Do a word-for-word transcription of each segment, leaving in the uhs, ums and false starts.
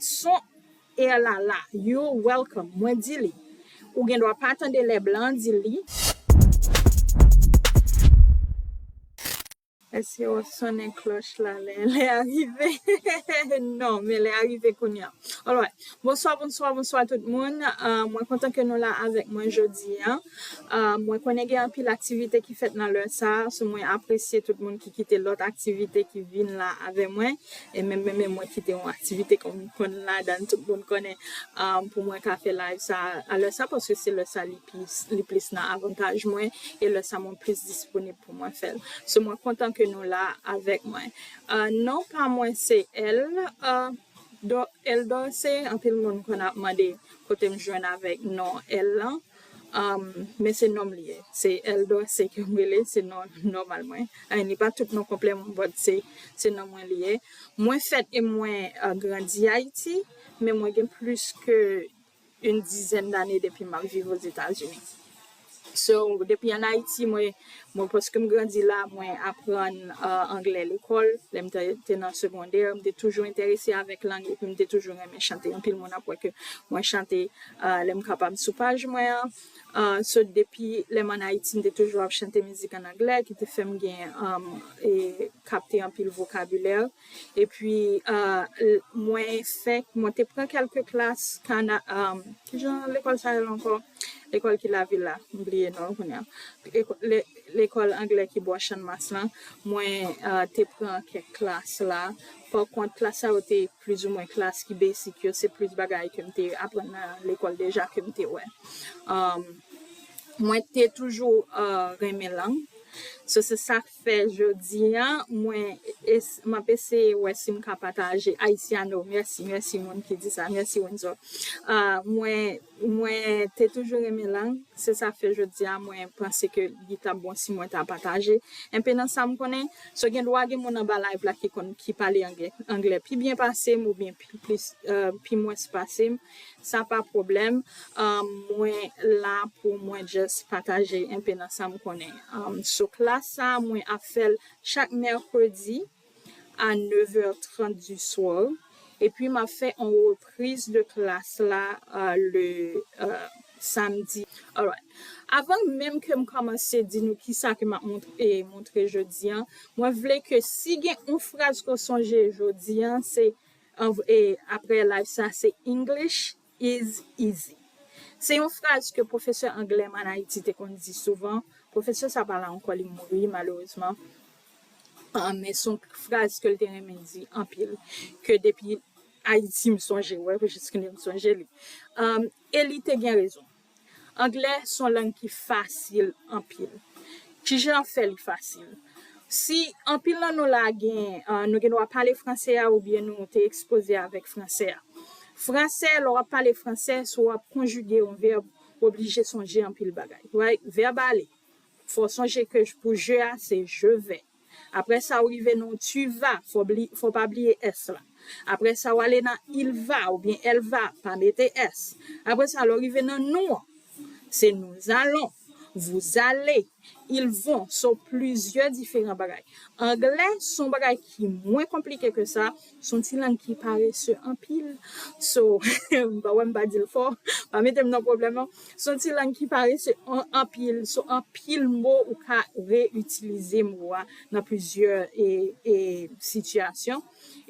Son er la la. You're welcome. Mwen di li. Ou gen dwa pa tande lè blan di li. Èske w ap sonnen klòch la lè lè a rive? Non, men lè a rive kounye a. Alright. Bonswa, bonswa, bonswa tout moun. Uh, mwen kontan ke nou la avèk mwen jodi a. Uh, mwen konnen gen anpil aktivite ki fèt nan lè sa a, so mwen apresye tout moun ki kite lòt aktivite ki vin la avè mwen. E menm, menm, menm mwen kite yon aktivite ke m konn ladan, tout moun konnen, um, pou mwen ka fè live sa a lè sa, paske se lè sa li plis, li plis nan avantaj mwen, e lè sa mwen plis disponib pou mwen fè l. So, mwen kontan ke nou la avèk mwen. Uh, non pa mwen se L, uh, do, L Dorcé, anpil moun konn ap mande kote m jwenn avèk non L lan. Um, men se non m li ye. Se L Dorcé ke m rele, se non nòmal mwen. Ay, li pa tout non konplè mwen, but se, se non mwen li ye. Mwen fèt e mwen, uh, grandi Ayiti, men mwen gen plis ke yon dizèn dane depi m ap viv Ozetazini. So, depi ann Ayiti, mwen, mwen, paske m grandi la, mwen aprann, uh, anglè lekòl. Lè m te, te nan segondè, m te toujou enterese avèk lang, epi m te toujou renmen chante. Anpil moun ap wè ke mwen chante, uh, lè m kapab sou paj mwen an. Uh, so, depi lè m ann Ayiti, m te toujou ap chante mizik ann anglè, ki te fè m gen, um, e kapte anpil vokabilè. Epi, uh, l-, mwen fèk, mwen te pran kèlke klas kana-, um, ki jan lekòl sa rele ankò? Lekòl ki lavil la, m bliye non l kounye a. Leko-, le-, lekòl anglè ki bò Channmas lan, mwen, uh, te pran kèk klas la. Pakont, klas sa yo te plizoumwen klas ki basic yo, se plis bagay ke m te aprann nan lekòl deja ke m te wè. Um, mwen te toujou, uh, renmen lang. So, se sa k fè jodi a, mwen es-, m ap eseye wè si m ka pataje. Haitiano, mèsi, mèsi moun ki di sa, mèsi Wenzo. Ah, mwen, mwen te toujou renmen lang, se sa k fè jodi a, mwen panse ke li t ap bon si mwen ta pataje enpe nan sa m konnen. So, gen dwa gen moun anba live la ki konn, ki pale anglè, anglè pi byen pase m oubyen pi plis, euh, pi mwens pase m. Sa pa pwoblèm. Um, mwen la pou mwen just pataje enpe nan sa m konnen. Um, so klas sa, mwen ap fè l chak mèkredi a nev è trant du soir. Epi m ap fè yon repriz de klas la, uh, le, uh, samdi. Alright. Avan menm ke m kòmanse di nou kisa ke m ap montre, montre jodi a, mwen vle ke si gen yon fraz ke w sonje jodi a, se An-, e apre live sa, se English is easy. Se yon fraz ke pwofesè anglè m ann Ayiti te konn di souvan. Pwofesè sa pa la ankò, li mouri malerezman. Ah, men se yon fraz ke l te renmen di anpil. Ke depi Ayiti m sonje, wè, jiska m sonje li. Um, e li te gen rezon. Anglè se yon lang ki fasil anpil. Kijan fè li fasil? Si anpil nan nou la gen, ah, nou gen dwa pale franse a oubyen nou te ekspoze avèk franse a. Franse, lè w ap pale franse, si w ap konjige yon vèb, w oblije sonje anpil bagay. Right? Vèb ale. Fò w sonje ke pou je a, se je vais. Apre sa, w rive nan tu vas, fò bli-, fò pa bliye S la. Apre sa, w ale nan il va oubyen elle va, pa mete S. Apre sa, lè w rive nan nous an, se nous allons, vous allez, ils vont, so plizyè diferan bagay. Anglè, se yon bagay ki mwen konplike ke sa, se yon ti lang ki parese anpil. So, m pa wè m pa di l fò, pa mete m nan pwoblèm non. Se yon ti lang ki parese an-, anpil, so anpil mo ou ka reyitilize mo a nan plizyè, e, e, sitiyasyon.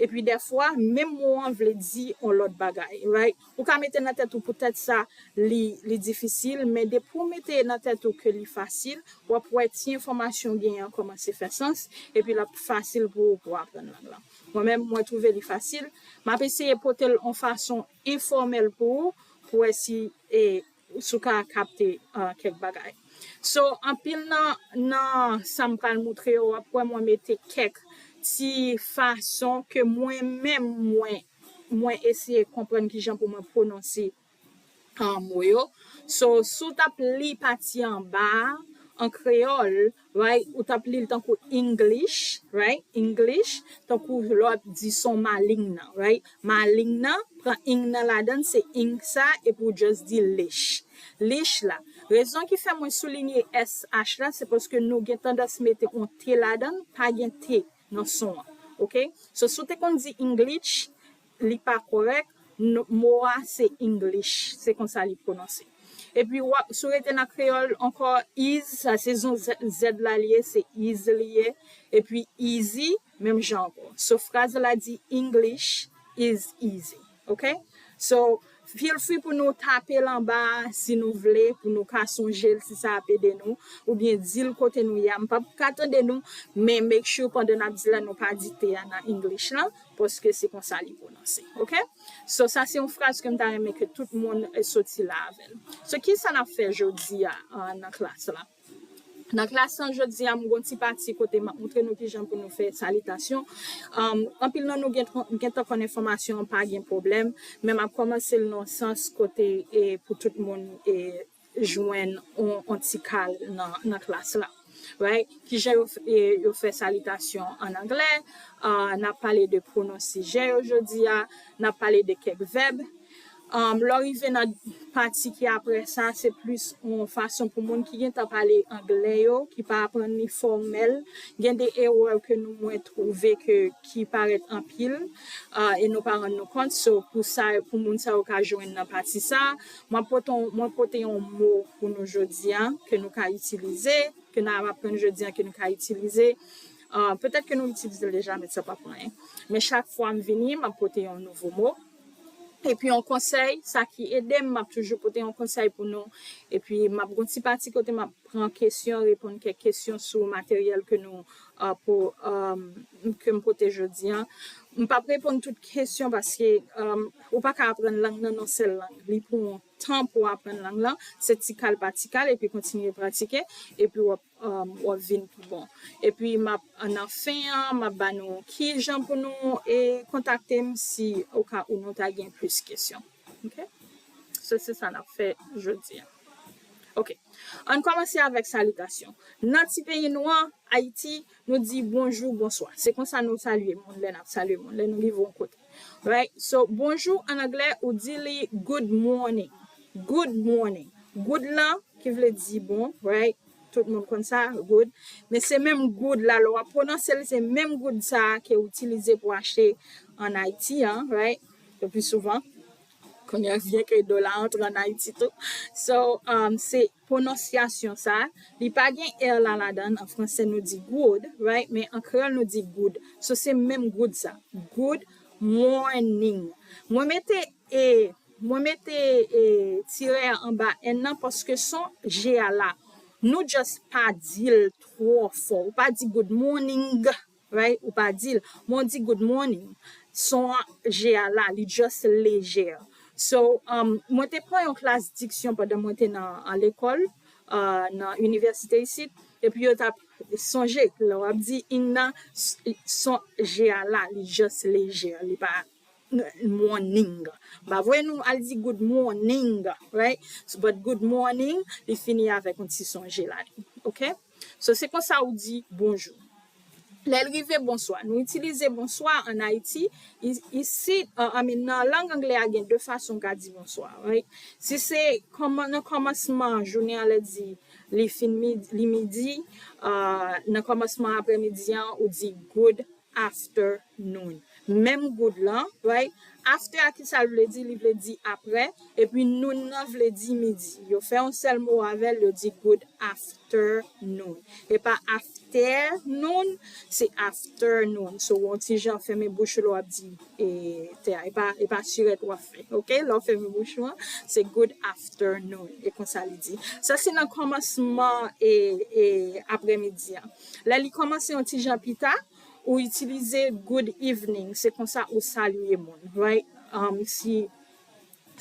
Epi dèfwa, menm mo an vle di yon lòt bagay, right? Ou ka mete nan tèt ou poutèt sa li, li difisil, men depi w mete nan tèt ou ke li fasil, w ap wè ti enfòmasyon w genyen an kòmanse fè sans, epi l ap fasil pou ou pou w aprann lang lan. Mwen menm, mwen twouve li fasil. M ap eseye pote l yon fason enfòmèl pou ou, pou wè si, e, si w ka kapte, ah, kèk bagay. So, anpil nan, nan sa m pral montre yo, w ap wè mwen mete kèk ti fason ke mwen menm, mwen, mwen eseye konprann kijan pou mwen pwononse, ah, mo yo. So, si w t ap li pati anba a, an kreyòl, right, ou t ap li l tankou English, right, English, tankou lè w ap di se yon maling nan, right? Maling nan, pran ing nan ladan l, se ing sa, epi w just di lich. Lich la. Rezon ki fè mwen soulinye S H la, se paske nou gen tandans mete yon T ladan l, pa gen T nan son an. Oke? So, si w te konn di English, li pa kòrèk, mo a se English, se konsa li pwononse. Epi, w ap, si w rete nan kreyòl ankò, is, sa se yon z, z la li ye, se is li ye. Epi, easy, menm jan ankò. So, fraz la di, English is easy. Ok? So, feel free pou nou tape l anba a si nou vle, pou nou ka sonje l si sa ap ede nou, oubyen di l kote nou ye a. M p ap ka tande nou, men make sure pandan n ap di l la, nou pa di T a nan English lan, paske se konsa li pwononse. Ok? So, sa se yon fraz ke m ta renmen ke tout moun, eh, soti la avè l. So, kisa n ap fè jodi a, ah, nan klas la? Nan klas lan jodi a, m gon ti pati kote m ap montre nou kijan pou nou fè salitasyon. Um, anpil nan nou gen, gentan konn enfòmasyon an, pa gen pwoblèm, men m ap kòmanse l nan sans kote, e, pou tout moun, e, jwenn on, on ti kal nan, nan klas la. Right? Kijan yo, f- e, yo fè salitasyon an anglè, uh, n ap pale de pwonon sijè yo jodi a, n ap pale de kèk vèb. Um, lè w rive nan pati ki apre sa, se plis yon fason pou moun ki gentan pale anglè yo, ki pa aprann li fòmèl. Gen de erè ke nou mwen twouve ke, ki parèt anpil, uh, e nou pa rann nou kont. So, pou sa, pou moun sa yo ka jwenn nan pati sa, mwen pote, mwen pote yon mo pou nou jodi a, ke nou ka itilize, ke n ap aprann jodi a, ke nou ka itilize. Uh, petèt ke nou itilize l deja, men sa p ap anyen. Men chak fwa m vini, m ap pote yon nouvo mo. Epi yon konsèy, sa ki ede m, m ap toujou pote yon konsèy pou nou. Epi m ap gon ti pati kote m ap pran kesyon, reponn kèk kesyon sou materyèl ke nou, uh, pou, um, ke m pote jodi a. M p ap reponn tout kesyon paske, um, ou pa ka aprann lang nan nan sèl lang. Li pran yon tan pou w aprann lang lan. Se ti kal pa ti kal, epi kontinye pratike, epi w ap um, w ap vin pi bon. Epi m ap, nan fen an, m ap ba nou kijan pou nou, e, kontakte m si oka ou nou ta gen plis kesyon. Ok? So, se sa n ap fè jodi a. Ok. Ann kòmanse avèk salitasyon. Nan ti peyi nou an, Ayiti, nou di bonjou, bonswa. Se konsa nou salye moun lè n ap salye moun, lè nou rive yon kote. Right? So, bonjou an anglè, ou di li good morning. Good morning. Good lan, ki vle di bon, right? Tout moun konn sa, good. Men se menm good la, lè w ap pwononse l, se menm good sa a ke w itilize pou achte ann Ayiti an, right? Le plus souvent. Kounye a, byen ke dola antre ann Ayiti tou. So, um, se pwononsyasyon sa a. Li pa gen R la ladan l. An franse, nou di good, right? Men an kreyòl, nou di good. So, se menm good sa. Good morning. Mwen mete e Mwen mete, e, tirè a anba N nan paske son G a la. Nou just pa di l twò fò. Ou pa di good morning, right? Ou pa di l. Mwen di good morning. Son an G a la, li just lejè. So, um, mwen te pran yon klas diksyon pandan mwen te nan, an lekòl, uh, nan inivèsite isit. Epi yo t ap sonje, lè w ap di ing nan, s- son G a la, li just lejè. Li pa morning. M pa voye nou al di good morning, right? So, but good morning, li fini avèk yon ti son G ladan. Ok? So, se konsa ou di bonjou. Lè l rive bonswa. Nou itilize bonswa ann Ayiti. I- Isit, uh, I mean, nan lang anglè a, gen de fason w ka di bonswa, right? Si se kòman, nan kòmansman jounen an, lè di li fin midi, li midi, uh, nan kòmansman aprèmidi an, ou di good afternoon. Menm good lan, right? After a, ki sa l vle di? Li vle di apre. Epi noon nan vle di midi. Yo fè yon sèl mo avè l, yo di good afternoon. E pa afternoon, se afternoon. So, w yon ti jan fèmen bouch ou lè w ap di, e, tè a. E pa, e pa sirèt w ap fè, ok? Lè w fèmen bouch ou an, se good afternoon. E konsa li di. Sa se nan kòmansman e, e aprèmidi an. Lè li kòmanse yon ti jan pita, ou itilize good evening, se konsa ou salye moun, right? Um, si,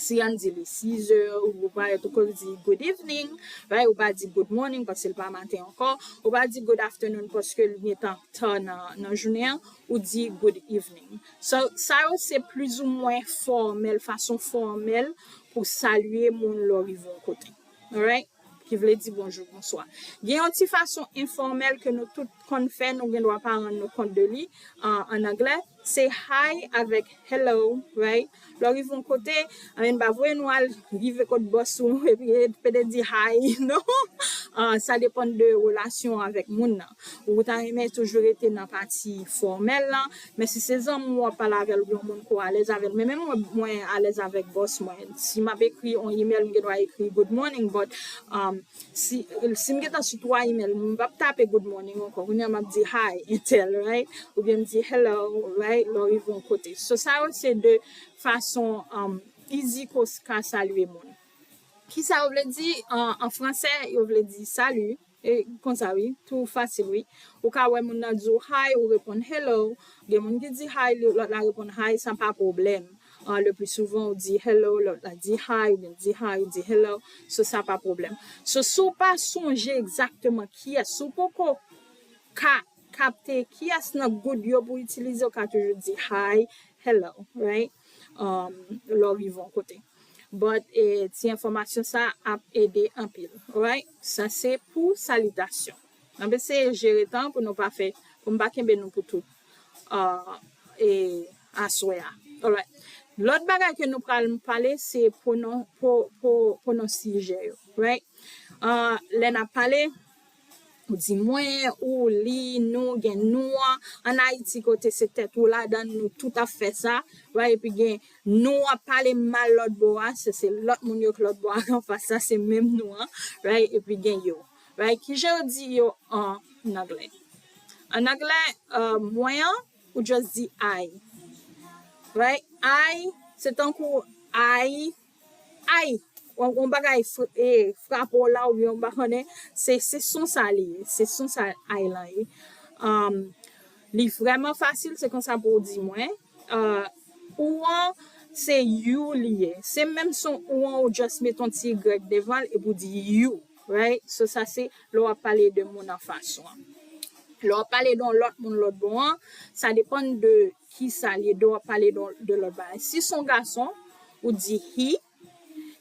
si ann di li sizè, ou parèt ou konn di good evening, right? Ou pa di good morning paske l pa maten ankò, ou pa di good afternoon paske l gentan ta nan, nan jounen an, ou di good evening. So, sa yo se plizoumwen fòmèl, fason fòmèl pou salye moun lè w rive yon kote. Alright? Ki vle di bonjou, bonswa. Gen yon ti fason enfòmèl ke nou tout konn fè, nou gen dwa pa rann nou kont de li, an, an anglè. Se hi avèk hello, right? Lè w rive yon kote, anyen pa voye nou al rive kot bòs ou epi pede di hi, non. Ah, sa depann de relasyon avèk moun nan. Ou ta renmen toujou rete nan pati fòmèl lan, men si se zanmi w ap pale avè l oubyen yon moun ke w alèz avè l, men menm mwen, mwen alèz avèk bòs mwen. Si m ap ekri yon email, m gen dwa ekri good morning, but um, si, si m gentan sou twa email, m p ap tape good morning ankò. Kounye a m ap di hi, entèl, right? Oubyen m di hello, right? Lè w rive yon kote. So, sa yo se de fason um, easy ke w ka salye moun. Kisa yo vle di an, an fransè? Yo vle di salut. E konsa, wi, tou fasil, wi. Ou ka wè moun nan di w hi, ou reponn hello. Gen moun ki di hi, lòt la reponn hi, sa pa pwoblèm. Ah, le plus souvent, ou di hello, lòt la di hi, oubyen di hi, ou di hello. So, sa pa pwoblèm. So, si w pa sonje egzakteman kiyès, si w poko ka kapte kiyès nan good yo pou itilize, ou ka toujou di hi, hello, right? Um, lè w rive yon kote. But eh, ti enfòmasyon sa ap ede anpil, right? Sa se pou salitasyon. N ap eseye jere tan pou nou pa fè, pou m pa kenbe nou pou tout uh, e, aswè a. Alright. Lòt bagay ke nou pral pale, se pwonon, pwo, pwo, pwonon sijè yo, right? Uh, lè n ap pale, ou di mwen, ou, li, nou, gen nou an. An Ayiti, kote se tèt ou ladan, nou tout ap fè sa, right? Epi gen nou ap pale mal lòt bò a, se, se lòt moun yo k lòt bò a k anfas la, se menm nou an, right? Epi gen yo, right? Kijan yo di yo an anglè? An anglè, uh, mwen an, ou just di I. Right? I, se tankou I, I. Yon, yon bagay fr, e, frape w la oubyen yon bagay konnen, se, se son sa li ye. Se son sa I lan ye. Um, li vrèman fasil, se konsa pou w di mwen. Uh, ou an, se you li ye. Se menm son ou an, ou just met yon ti Y devan l epi w di you. Right? So, sa se lè w ap pale de moun anfas ou an. Lè w ap pale de yon lòt moun lòt bò an, sa depann de kisa li ye, de w ap pale de, de lòt bagay. Si se yon gason, ou di he,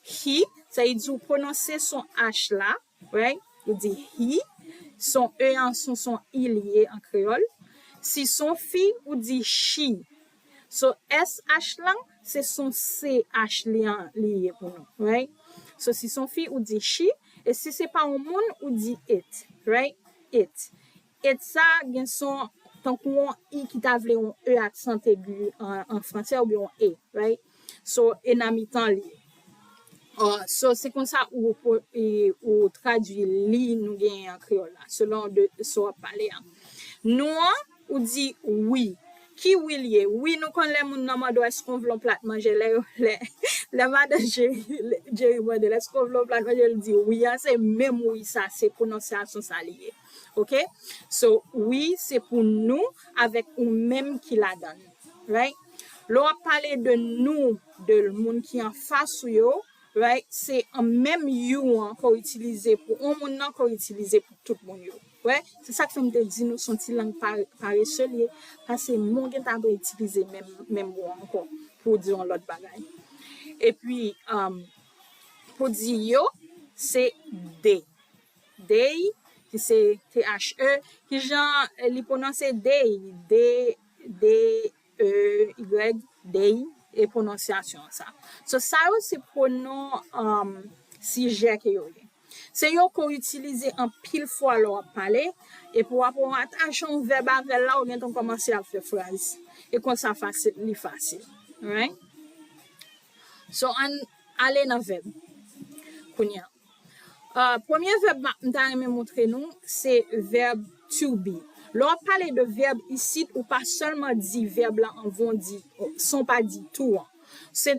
he, sa vle di ou pwononse son H la, right? Ou di he, son E an, son, son I li ye an kreyòl. Si se yon fi, ou di she. So, S H lan, se son C H li an, li ye pou nou, right? So, si se yon fi, ou di she, e si se pa yon moun, ou di it, right? It. It sa, gen son, tankou yon I ki ta vle yon E aksan egi an, an fransè, oubyen yon E, right? So, e nan mitan li ye. Uh, so, se konsa ou, ou, e, ou tradui li nou genyen an kreyòl la, selon de sa w ap pale a. Nou an, ou di wi. Ki wi l ye? Wi, nou konn lè moun nan mande w èske w vle yon plat manje, lè, lè, lè madan Jerry, Jerry mande l èske w vle yon plat manje, l di wi an, se menm wi sa, se pwononsyasyon sa li ye. Ok? So, wi, se pou nou avèk ou menm ki ladan l. Right? Lè w ap pale de nou, de moun ki anfas ou yo, right? Se an menm you an ke w itilize pou yon moun nan, ke w itilize pou tout moun yo. Right? Se sa k fè m te di nou se yon ti lang pa, parese l ye, paske moun gentan ap itilize menm, menm mo an ankò pou w di yon lòt bagay. Epi, um, pou di yo, se they. They, ki se T H E, kijan li pwononse they, D, D, E, Y, they, e pwononsyasyon sa. So, sa yo se pwonon, um, sijè ke yo ye. Se yo ke w itilize anpil fwa lè w ap pale, epi w ap atache yon vèb avè l la, ou gentan kòmanse ap fè fraz. E konsa fasil, li fasil. Right? So, ann ale nan vèb. Kounye a. Uh, premye vèb m ta renmen montre nou, se vèb to be. Lè w ap pale de vèb isit, ou pa sèlman di vèb la anvan w di, san w pa di to an. Se,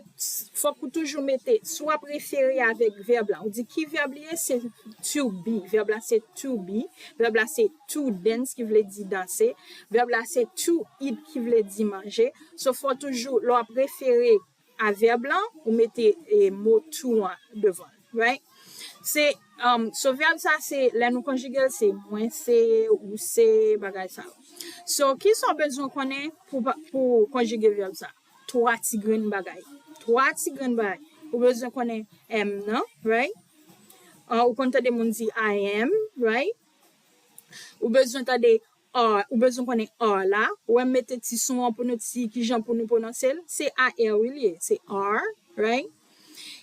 fòk ou toujou mete, si w ap refere avèk vèb la, ou di ki vèb li ye, se to be. Vèb la se to be. Vèb la se to dance, ki vle di danse. Vèb la se to eat, ki vle di manje. So, fò toujou, lè w ap refere a vèb lan, ou mete, e, mo to an devan l, right? Se, um, so vèb sa, se lè nou konjige l, se mwen se, ou se, bagay sa yo. So, kisa w bezwen konnen pou, pou konjige vèb sa? Twa ti grenn bagay. Twa ti grenn bagay. Ou bezwen konnen am nan, right? Uh, ou konn tande moun di I am, right? Ou bezwen tande R, ou bezwen konnen R la. Ou wè m mete ti son an pou nou, ti kijan pou nou pwononse l. Se A R wi l ye. Se R, right?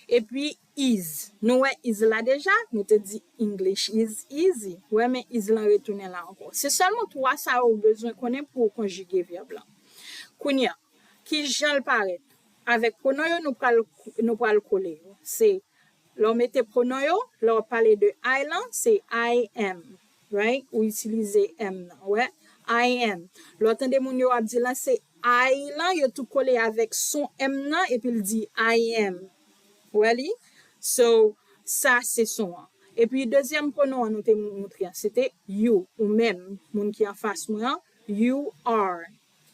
Epi is. Nou wè is la deja? Nou te di English is easy. Ou wè, men is lan retounen la ankò. Se sèlman twa sa yo ou bezwen konnen pou w konjige vèb lan. Kounye a, kijan l parèt? Avèk pwonon yo, nou pral, nou pral kole yo. Se, lè w mete pwonon yo, lè w ap pale de I lan, se I am, right? Ou itilize M nan, wè? I am. Lè w tande moun yo ap di lan, se I lan, yo tou kole avèk son M nan, epi l di I am. Wè li? So, sa se son an. Epi dezyèm pwonon an nou te moutre an, se te you, ou menm, moun ki anfas mwen an, you are,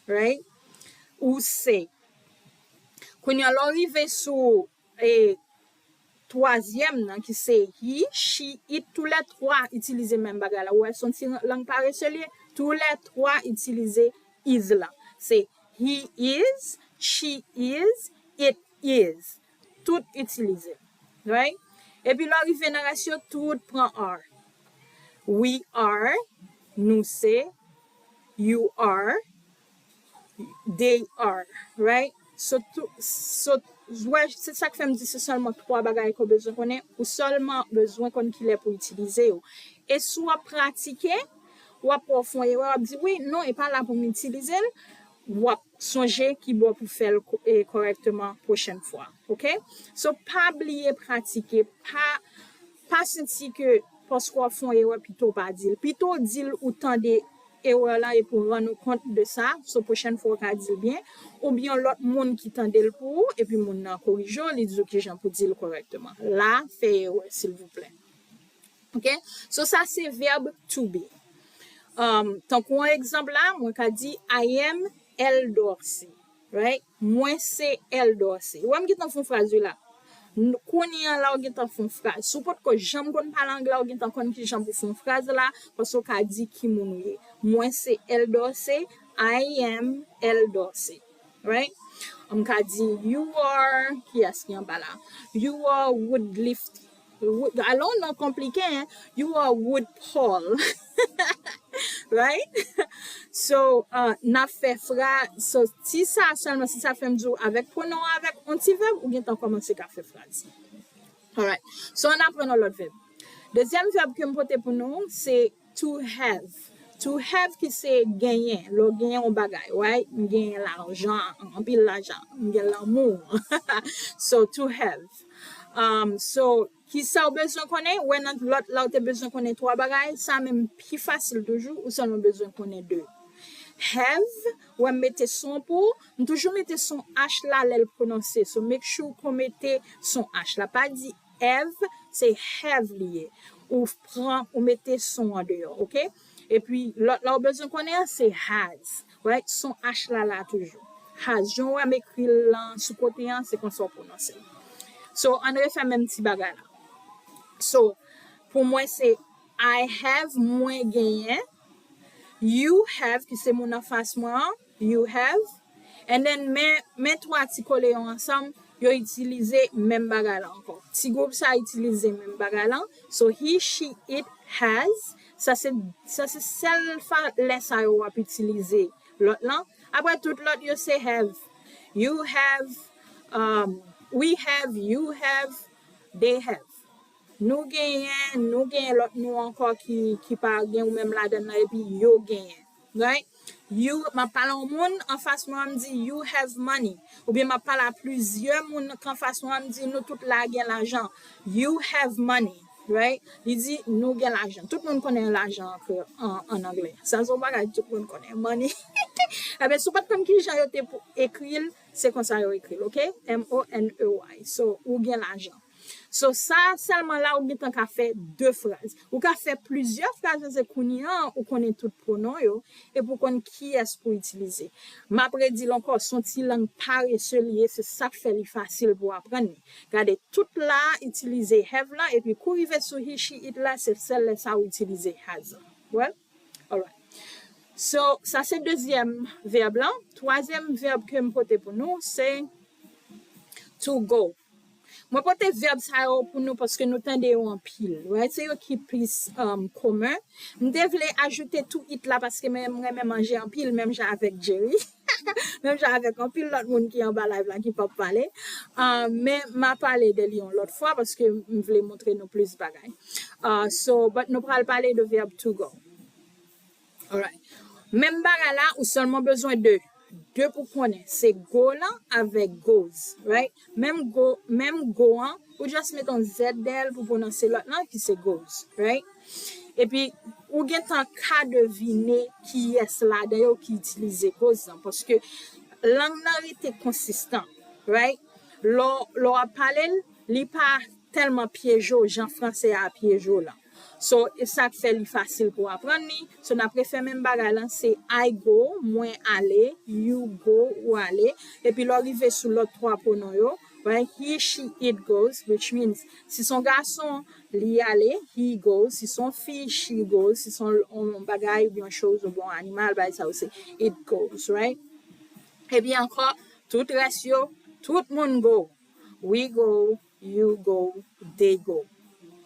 right? Ou se. Kounye a, lè w rive sou e, twazyèm nan, ki se he, she, it, tou lè twa itilize menm bagay la. Ou wè, se yon ti lang parese l ye. Tou lè twa itilize is lan. Se he is, she is, it is. Tout itilize. Right? Epi lè w rive nan rès yo, tout pran are. We are, nou se, you are, they are, right? So, tou, so, wè, se sa k fè m di se sèlman twa bagay ke w bezwen konnen. Ou sèlman bezwen konn kilè pou w itilize yo. E si w ap pratike, w ap wè w fè yon erè, w ap di, "Wi, non, e pa la pou m itilize l." W ap sonje ki bò pou fè l ko-, e, kòrèkteman pwochèn fwa. Oke? So, pa bliye pratike, pa, pa santi ke paske w ap fè yon erè, pito w pa di l. Pito w di l ou tande erè lan epi w rann ou kont de sa, so pwochèn fwa w ka di l byen, oubyen yon lòt moun ki tande l pou ou, epi moun nan korije w, li di w kijan pou di l kòrèkteman. La, fè erè, silvouplè. Oke? So, sa se vèb to be. Um, tankou yon egzanp la, mwen ka di, "I am L Dorcé." Right? Mwen se L Dorcé. Ou wè m gentan fè yon fraz wi la. N-, kounye a la w gentan fè yon fraz. Si w potko janm konn pale anglè, w gentan konn kijan pou fè yon fraz la, paske w ka di ki moun ou ye. Mwen se L Dorcé, I am L Dorcé. Right? M ka di, you are, kiyès ki anba la? You are Woodlift. Wood, alon non konplike, hein? You are Wood Paul. Right? So, uh, n ap fè fraz, so, ti sa sèlman, si sa fè m di w avèk pwonon, avèk yon ti vèb, ou gentan kòmanse ka fè fraz. Alright. So, ann aprann yon lòt vèb. Dezyèm vèb ke m pote pou nou, se to have. To have ki se genyen, lè w genyen yon bagay, right? M genyen lajan, anpil lajan, m gen lanmou. So, to have. Um, so, kisa w bezwen konnen? Wè nan lòt la w te bezwen konnen twa bagay, sa menm pi fasil toujou, ou sèlman bezwen konnen de. Have, wè m mete son pou, m toujou mete son H la lè l pwononse. So, make sure ke w mete son H la. Pa di have, se have li ye. Ou pran, ou mete son an deyò, oke? Epi, lòt la w bezwen konnen an, se has. Right? Son H la la toujou. Has. Jan w wè m ekri l lan sou kote an, se konsa w pwononse l. So, ann refè menm ti bagay la. So, pou mwen, se I have, mwen genyen. You have, ki se moun anfas mwen an. You have. And then, men, men twa ti kole yo ansanm, yo itilize menm bagay la ankò. Ti gwoup sa itilize menm bagay la. So, he, she, it, has. Sa se, sa se sèl fa, lè sa yo w ap itilize lòt lan. Apre, tout lòt yo se have. You have, um, we have, you have, they have. Nou genyen, nou genyen lòt nou ankò ki, ki pa gen ou menm ladan l nan, epi yo genyen. Right? You, m ap pale a yon moun, anfas mwen an m di, "You have money." Oubyen m ap pale a plizyè moun k anfas mwen an, m di, "Nou tout la gen lajan." You have money, right? Li di, "Nou gen lajan." Tout moun konnen lajan an, an, an anglè. Sa se yon bagay tout moun konnen, money. Ebyen, si w pa t konn kijan yo te pou ekri l, se konsa yo ekri l, oke? M O N E Y. So, ou gen lajan. So, sa sèlman la, ou gentan ka fè de fraz. Ou ka fè plizyè fraz, paske kounye a, ou konnen tout pwonon yo, epi ou konn kiyès pou itilize. M ap redi l ankò, se yon ti lang parese li ye, se sa k fè li fasil pou aprann li. Gade, tout la, itilize have la, epi kou rive sou he, she, it la, se sèl lè sa ou itilize has la. Well, alright. So, sa se dezyèm vèb lan. Twazyèm vèb ke m pote pou nou, se to go. Mwen pote vèb sa yo pou nou paske nou tande yo anpil. Right? Se yo ki plis um, komen. M te vle ajoute to eat la paske mwen m renmen manje anpil, menm jan avèk Jerry. Menm jan avèk anpil lòt moun ki anba live la ki p ap pale. Uh, men m a pale de li yon lòt fwa paske m vle montre nou plis bagay. Uh, so, but nou pral pale de vèb to go. Alright. Menm bagay la, ou sèlman bezwen de de pou konnen. Se go lan avèk goes, right? Menm go, menm go an, ou just met yon Z dèyè l pou pwononse lòt lan ki se goes, right? Epi, ou gentan ka devine kiyès ladan yo ki itilize goes lan, paske lang nan rete konsistan, right? Lè w ap pale l, li pa tèlman pyeje w jan franse a pyeje w lan. So, e sa k fè li fasil pou w aprann li. So, n ap refè menm bagay lan, se I go, mwen ale, you go, ou ale. Epi lè w rive sou lòt twa pwonon yo, right? He, she, it goes, which means, si se yon gason, li ale, he goes. Si se yon fi, she goes. Si se yon bagay oubyen yon choz oubyen yon animal, bagay sa yo se it goes, right? Epi ankò, tout rès yo, tout moun go. We go, you go, they go.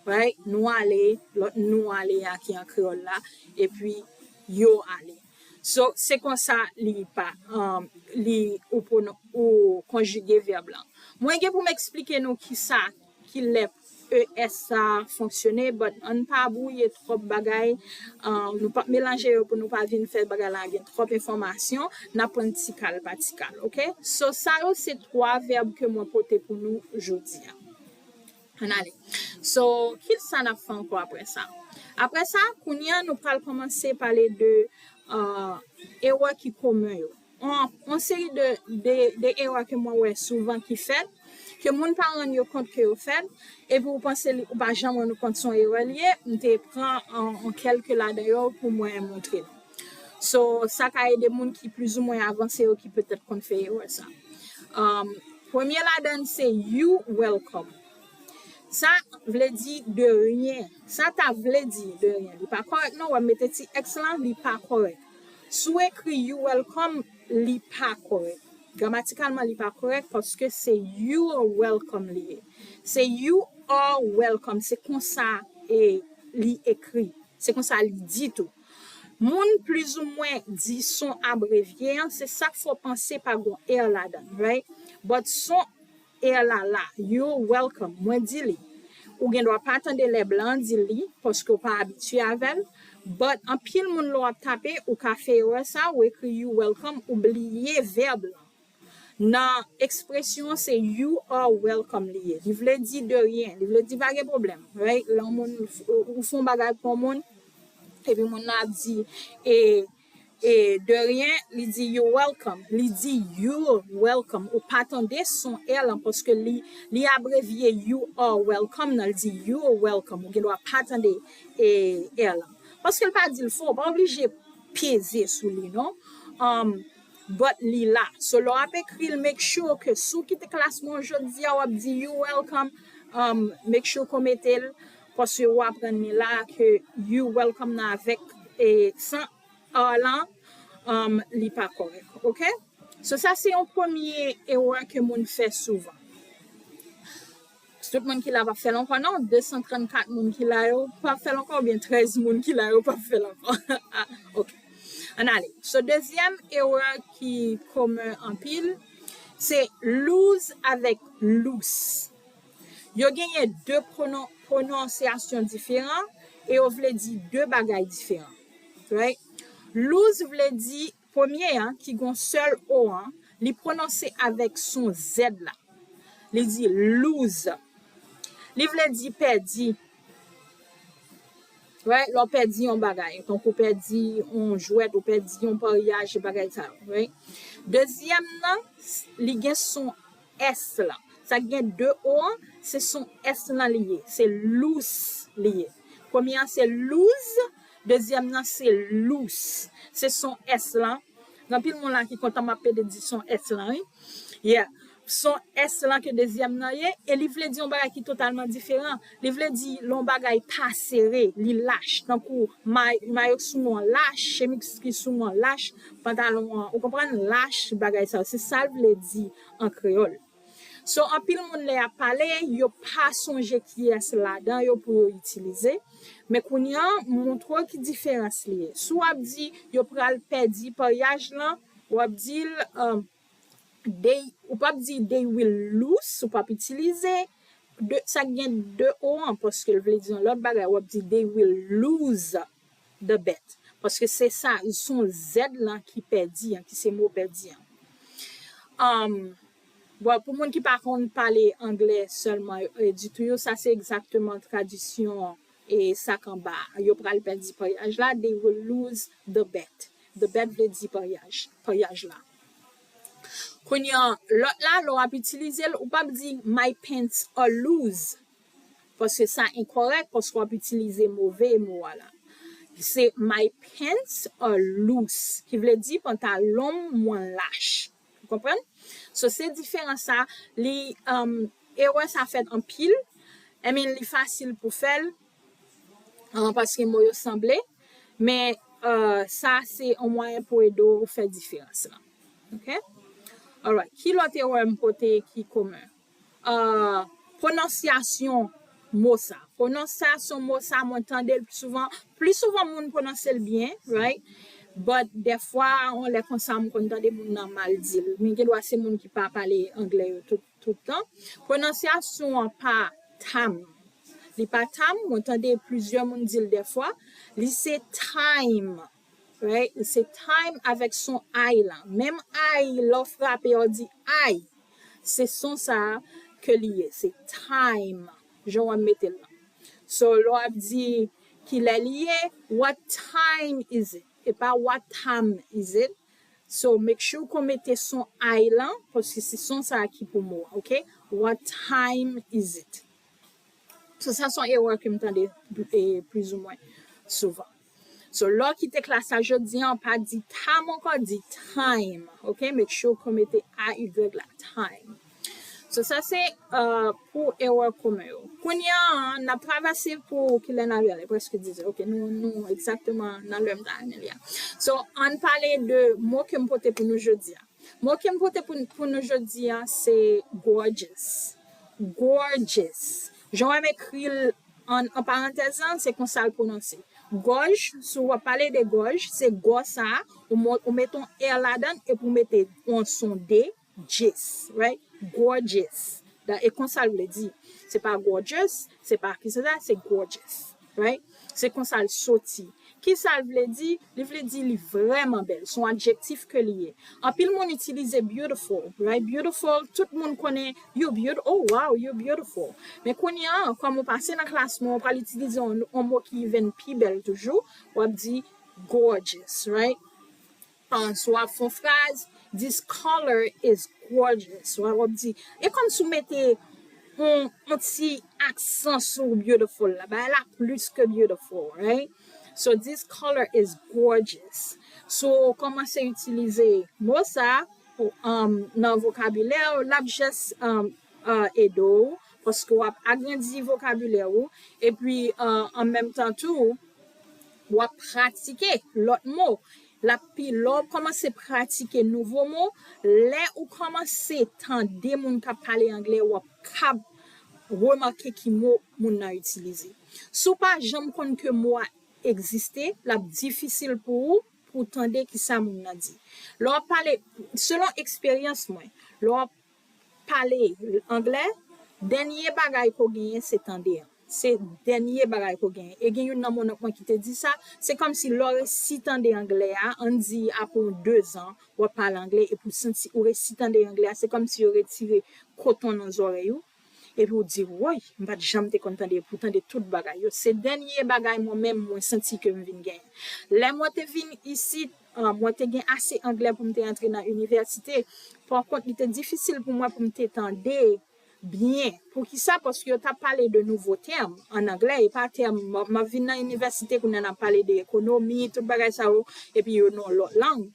Right? Nou ale, lòt nou ale a ki an kreyòl la, epi yo ale. So, se konsa li pa, um, li ou, ou konjige vèb lan. Mwen gen pou m eksplike nou kisa, kilè E S sa fonksyone, but ann pa bwouye twòp bagay, uh, nou p ap melanje yo pou nou pa vin fè bagay la gen twòp enfòmasyon, n ap pran ti kal pa ti kal, ok? So, sa yo se twa vèb ke mwen pote pou nou jodi a. Ann ale. So, kisa n ap fè ankò apre sa? Apre sa, kounye a, nou pral kòmanse pale de uh, erè ki komen yo. Yon, yon seri de, de, de erè ke mwen wè souvan ki fèt, ke moun pa rann yo kont ke yo fèt, epi ou panse li, ou pa janm rann ou kont se yon erè li ye, m te pran yon, yon kèlke ladan yo pou mwen montre nou. So, sa ka ede moun ki plizoumwen avanse yo ki petèt konn fè erè sa. Um, premye ladan se you welcome. Sa vle di de rien. Sa ta vle di de rien. Li pa kòrèk non, w ap mete ti X lan, li pa kòrèk. Si w ekri you welcome, li pa kòrèk. Gramatikalman, li pa kòrèk paske se you're welcome li ye. Se you are welcome. Se konsa e, li ekri. Se konsa li di tou. Moun plizoumwen di son abrevye an, se sa k fè w panse pa gon R ladan l, right? But son R la la, you're welcome, mwen di li. Ou gen dwa pa tande lè blan an di li, paske w pa abitye avè l. But anpil moun lè w ap tape, ou ka fè erè sa, ou ekri you welcome, ou bliye vèb lan. Nan ekspresyon an, se you are welcome li ye. Li vle di de rien, li vle di pa gen pwoblèm, right? Lè yon moun, ou, ou fè yon bagay pou yon moun, epi moun nan ap di, e, e, de rien, li di you're welcome. Li di you're welcome. Ou pa tande son R lan paske li, li abrevye you are welcome nan, li di you're welcome. Ou gen dwa pa tande, e, R lan. Paske l pa di l fò, ou pa oblije peze sou li, non. Um, but li la. So, lè w ap ekri l, make sure ke si w kite klas mwen jodi a, w ap di you're welcome, um, make sure ke w mete l, paske w aprann li la ke you're welcome nan avèk, e, san R lan, um, li pa kòrèk, ok? So, sa se yon premye erè ke moun fè souvan. Tout moun ki la p ap fè l ankò, non. De san trannkat moun ki la yo p ap fè l ankò, oubyen trèz moun ki la yo p ap fè l ankò. Ah, ok. Ann ale. So, dezyèm erè ki komen anpil, se lose avèk loose. Yo genyen de pwonon-, pwononsyasyon diferan e yo vle di de bagay diferan. Right? Lose vle di premye an, ki gon sèl O an, li pwononse avèk son Z la. Li di lose. Li vle di pèdi. Right? Lè w pèdi yon bagay, tankou w pèdi yon jwèt, ou pèdi yon paryaj, bagay sa yo, right? Dezyèm nan, li gen son S lan. Sa k gen de O an, se son S lan li ye. Se loose li ye. Premye an se lose, dezyèm nan se loose. Se son S lan. Gen anpil moun la ki kontan m ap pede di son S lan, wi. Yeah. Son S lan ke dezyèm nan ye, e li vle di yon bagay ki totalman diferan. Li vle di lè yon bagay pa sere, li lach, tankou may-, mayo k sou mwen an lach, chemiz ki sou mwen an lach, pantalon an, ou konprann, lach, bagay sa yo. Se sa l vle di an kreyòl. So, anpil moun lè y ap pale, yo pa sonje kiyès ladan yo pou yo itilize. Men kounye a, m montre w ki diferans li ye. Si w ap di yo pral pèdi paryaj lan, w ap di l, um, they, ou p ap di they will lose, ou p ap itilize de, sa k gen de o an, paske l vle di yon lòt bagay, w ap di they will lose the bet. Paske se sa, se yon Z lan ki pèdi an, ki se mo pèdi an. Um, bon, pou moun ki pa konn pale anglè sèlman e ditou yo, sa se egzakteman tradisyon e sa k anba a. Yo pral pèdi paryaj la, they will lose the bet. The bet vle di paryaj, paryaj la. Kounye a, lòt la, lè w ap itilize l, ou p ap di my pants are loose. Paske sa enkòrèk, paske w ap itilize move mo a la. Se my pants are loose, ki vle di pantalon m mwen lach. Ou konprann? So, se diferans sa, li, um, erè sa fèt anpil. I mean, li fasil pou fè l, uh, paske mo yo sanble. Men, uh, sa se yon mwayen pou ede w fè diferans lan. Ok? Alright. Ki lòt erè m pote ki komen? Uh, pwononsyasyon mo sa. Pwononsyasyon mo sa, mwen tande l pi souvan. Pli souvan, moun pwononse l byen, right? But, dèfwa, yon lè konsa, m konn tande moun nan mal di l. Men gen dwa se moun ki pa pale anglè yo tout, tout tan. Pwononsyasyon an pa tam. Li pa tam, mwen tande plizyè moun di l dèfwa. Li se time, right? Li se time avèk son I lan. Menm I, lè w frape, w di I. Se son sa a ke li ye. Se time. Jan w ap mete l lan. So, lè w ap di kilè li ye, what time is it? E pa what time is it? So, make sure ke w mete son I lan, paske se son sa a ki pou mo a, ok? What time is it? So, sa se yon erè ke m tande, e, plizoumwen souvan. So, lè w kite klas la jodi a, pa di tam ankò, di time, ok? Make sure ke w mete A Y la, time. So, sa se, uh, pou erè komen yo. Kounye a, n ap travèse pou kilè n ap ye a, li prèske diz è. Ok, nou, nou egzakteman nan lè m ta renmen li a. So, ann pale de mo ke m pote pou nou jodi a. Mo ke m pote pou, pou nou jodi a, se gorgeous. Gorgeous. Jan w wè m ekri l an, an parantèz lan, se konsa l pwononse. Gòj, si w ap pale de gòj, se gò sa a, ou mo-, ou mete yon è ladan l epi ou mete yon son D, jis, right? Gorgeous. Da-, e konsa l vle di. Se pa gorgeous, se pa ki se sa, se gorgeous, right? Se konsa l soti. Ki sa l vle di? Li vle di li vrèman bèl. Se yon adjektif ke li ye. Anpil moun itilize beautiful, right? Beautiful, tout moun konnen, "You beautiful, oh wow, you beautiful." Men kounye a, kòm ou pase nan klas mwen, ou pral itilize yon, yon mo ki even pi bèl toujou, w ap di gorgeous, right? Uh, so w ap fè yon fraz, "This color is gorgeous." W ap, w ap di, e kòmsi w mete yon, yon ti aksan sou beautiful la, bagay la plis ke beautiful, right? So, "This color is gorgeous." So, w kòmanse itilize mo sa, um, nan vokabilè w, l ap just, um, uh, ede w, paske w ap agrandi vokabilè w, epi, uh, an menm tan tou, w ap pratike lòt mo. L ap pi, lè w kòmanse pratike nouvo mo, lè ou kòmanse tande moun k ap pale anglè, w ap kab remake ki mo moun nan itilize. Si w pa janm konn ke mo a egziste, l ap difisil pou ou, pou w tande ki sa moun nan di. Lè w ap pale, selon eksperyans mwen, lè w ap pale anglè, dènye bagay ke w genyen se tande an. Se dènye bagay ke w genyen. E gen youn nan monnonk mwen ki te di sa, se kòmsi lè w resi tande anglè a, ann di apre yon dezan, w ap pale anglè, epi w santi, ou resi tande anglè a, se kòmsi yo retire koton nan zòrèy ou, epi w di, "Woy, m pa t janm te konn tande, epi w tande tout bagay yo." Se dènye bagay mwen menm, mwen santi ke m vin genyen. Lè mwen te vin isit, ah, mwen te gen ase anglè pou m te antre nan inivèsite. Pakont, li te difisil pou mwen pou m te tande byen. Poukisa? Paske yo t ap pale de nouvo tèm ann anglè, e pa tèm, m, m ap vin nan inivèsite, kounye a n ap pale de ekonomi, tout bagay sa yo, epi yo nan yon lòt lang.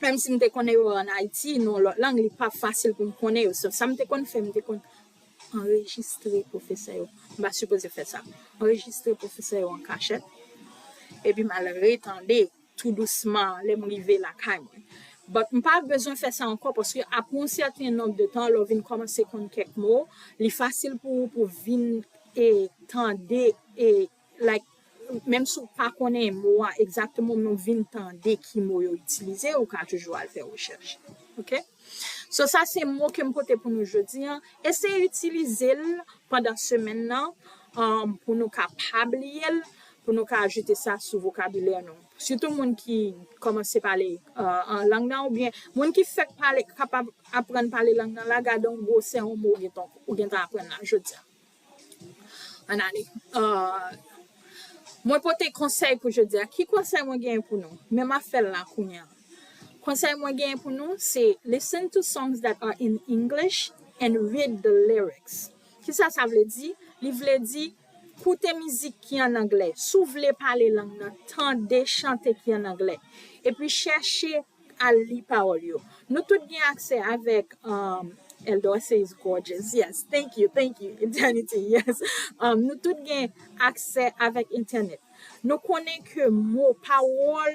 Menm si m te konnen yo ann Ayiti, nan yon lòt lang, li pa fasil pou m konnen yo. So, sa m te konn fè, m te konn anrejistre pwofesè yo. M pa sipoze fè sa. Anrejistre pwofesè yo an kachèt. Epi m al retande tou dousman lè m rive lakay mwen. But m pa bezwen fè sa ankò paske apre yon sèten nonb de tan, lè w vin kòmanse konn kèk mo, li fasil pou ou pou vin e tande e like menm si w pa konnen mo a egzakteman, men w vin tande ki mo yo itilize, ou ka toujou al fè rechèch. Ok? So sa se mo ke m pote pou nou jodi an. Eseye itilize l pandan semèn nan um, pou nou ka pa bliye l, pou nou ka ajoute sa sou vokabilè nou. Sitou moun ki kòmanse pale uh, an lang nan oubyen moun ki fèk pale kapab aprann pale lang nan la, gade yon gwosè yon mo ou gentan ou gentan aprann la jodi a. Ann ale. Uh, mwen pote konsèy pou jodi a. Ki konsèy mwen genyen pou nou? Men m ap fè l la kounye a. Konsèy mwen genyen pou nou se listen to songs that are in English and read the lyrics. Kisa sa vle di? Li vle di koute mizik ki an anglè. Si w vle pale lang nan, tande chante ki an anglè. Epi chèche al li pawòl yo. Nou tout gen aksè avèk um, Eldor says gorgeous. Yes, thank you, thank you, Eternity. Yes. Um, nou tout gen aksè avèk entènèt. Nou konnen ke mo, pawòl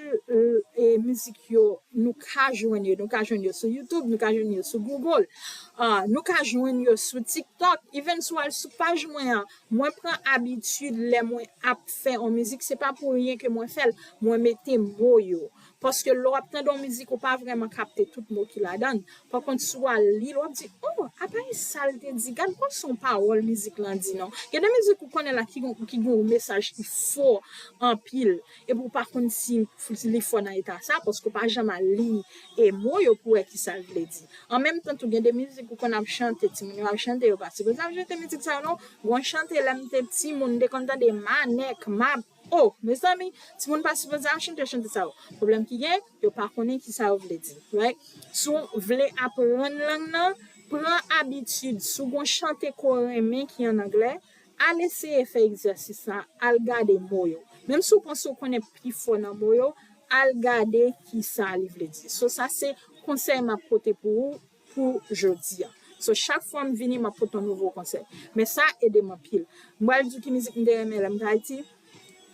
e mizik yo, nou ka jwenn yo. Nou ka jwenn yo sou YouTube, nou ka jwenn yo sou Google, uh, nou ka jwenn yo sou TikTok. Even si w al sou paj mwen an, mwen pran abitid lè mwen ap fè yon mizik, se pa pou ryen ke mwen fè l, mwen mete mo yo. Paske lè w ap tande yon mizik, ou pa vrèman kapte tout mo ki ladan l. Pa kont, si w al li l, w ap di, oh, apa e sa l te di? Gad pa se yon pawòl mizik lan di non. Gen de mizik ou konnen la ki gen ki gen yon mesaj ki fò anpil. Epi ou pa konn si li fò nan eta sa, paske ou pa janm al li e mo yo pou wè ki sa l vle di. An menm tan tou, gen de mizik ou konn ap chante, timoun yo ap chante, yo pa sipoze ap chante mizik sa yo non. Gon chante lè m te timoun, m te konn tande Manèk, Map, Oh, mezanmi, timoun pa sipoze ap chante chante sa yo. Pwoblèm ki gen, yo pa konnen ki sa yo vle di, right? Si w vle aprann lang nan, pran abitid, si w gon chante ke w renmen ki an anglè, al eseye fè egzèsis sa, al gade mo yo. Menm si w panse w konnen pi fò nan mo yo, al gade ki sa li vle di. So sa se konsèy m ap pote pou ou pou jodi a. So chak fwa m vini, m ap pote yon nouvo konsèy. Men sa ede m anpil. M pral di w ki mizik m te renmen lè m t Ayiti.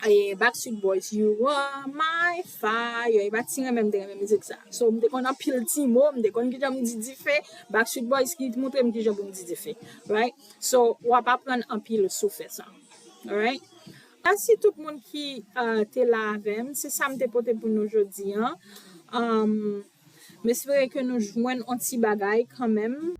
E Backstreet Boys, You Are My Fire. E pa ti renmen m te renmen mizik sa. So m te konn anpil ti mo, m te konn kijan m di dife. Backstreet Boys ki montre m kijan pou m di dife. Right? So w ap aprann anpil si w fè sa. Alright? Mèsi tout moun ki uh, te la avè m. Se sa m te pote pou nou jodi an. Um, M espere ke nou jwenn yon ti bagay kanmenm.